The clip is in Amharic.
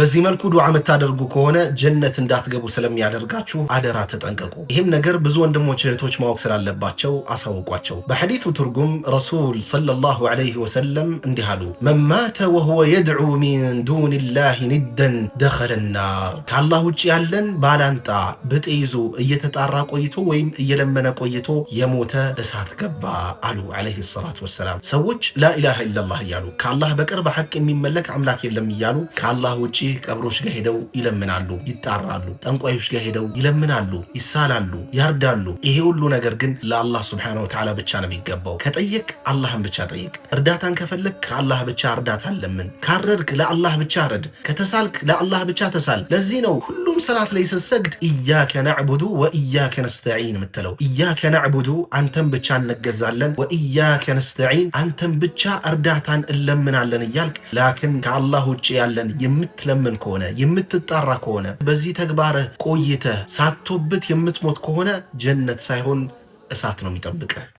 በዚህ መልኩ ዱዓ የምታደርጉ ከሆነ ጀነት እንዳትገቡ ስለሚያደርጋችሁ አደራ ተጠንቀቁ። ይህም ነገር ብዙ ወንድሞች እህቶች ማወቅ ስላለባቸው አሳውቋቸው። በሐዲሱ ትርጉም ረሱል صلى الله عليه وسلم እንዲህ አሉ፣ من مات وهو يدعو من دون الله ندا دخل النار። ከአላህ ውጭ ያለን ባላንጣ ብጤ ይዞ እየተጣራ ቆይቶ ወይም እየለመነ ቆይቶ የሞተ እሳት ገባ አሉ عليه الصلاة والسلام። ሰዎች لا إله إلا الله እያሉ፣ ከአላህ በቀር በሐቅ የሚመለክ አምላክ የለም እያሉ፣ ከአላህ ውጭ ቀብሮች ጋር ሄደው ይለምናሉ፣ ይጣራሉ። ጠንቋዮች ጋር ሄደው ይለምናሉ፣ ይሳላሉ፣ ያርዳሉ። ይሄ ሁሉ ነገር ግን ለአላህ سبحانه وتعالى ብቻ ነው የሚገባው። ከጠየቅ አላህን ብቻ ጠይቅ። እርዳታን ከፈለግ ከአላህ ብቻ እርዳታ ለምን። ካረድክ ለአላህ ብቻ ረድ። ከተሳልክ ለአላህ ብቻ ተሳል። ለዚህ ነው ሁሉም ሰላት ላይ ስትሰግድ إياك نعبد وإياك نستعين የምትለው። إياك نعبد አንተን ብቻ እንገዛለን፣ وإياك نستعين አንተን ብቻ እርዳታን እንለምናለን እያልክ፣ لكن ከአላህ ውጭ ያለን የምትለምን ከሆነ፣ የምትጣራ ከሆነ፣ በዚህ ተግባርህ ቆይተህ ሳትቶብት የምትሞት ከሆነ ጀነት ሳይሆን እሳት ነው የሚጠብቅህ።